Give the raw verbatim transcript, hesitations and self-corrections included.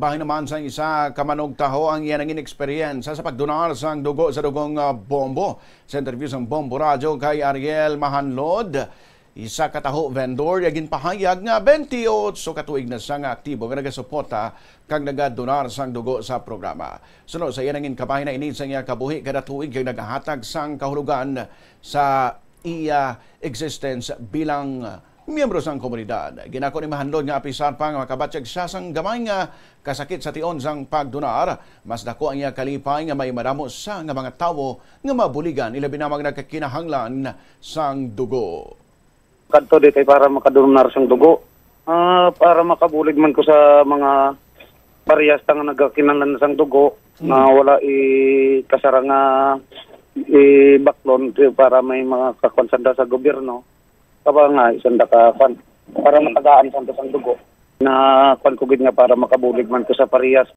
Bahin naman sang isa ka manugtaho ang iya nangin eksperyensya sa pagdonar sang dugo sa dugong, ah, Bombo. Sa interview sang Bombo Radyo kay Ariel Mahanlod, isa ka taho vendor, iya ginpahayag nga twenty-eight ka tuig na siya nga aktibo nga nagasuporta kag nagadonar sang dugo sa programa. Suno sa iya nangin kabahin na ini sa iya kabuhi kada tuig kag nagahatag sang kahulugan sa iya existence bilang miyembro sang komunidad. Ginako ni Mahanlod nga apisar pa nga makabatyag siya sang gamay nga kasakit sa tion sang pagdonar, mas dako ang iya kalipay nga may madamo siya nga mga tawo nga mabuligan, ilabi na mga nagkakinahanglan sang dugo. Kadto di kay para makadonar sang dugo. Ah, para makabulig man ko sa mga parehas ta nga nagkakinahanglan sang dugo nga wala i kasara nga ibaklon para may mga kakuan sanda sa gobyerno. Kaba nga, sanda ka, kwan, para matagaan sanda sang dugo. Na kwan ko gid nga para makabulig man ko sa parehas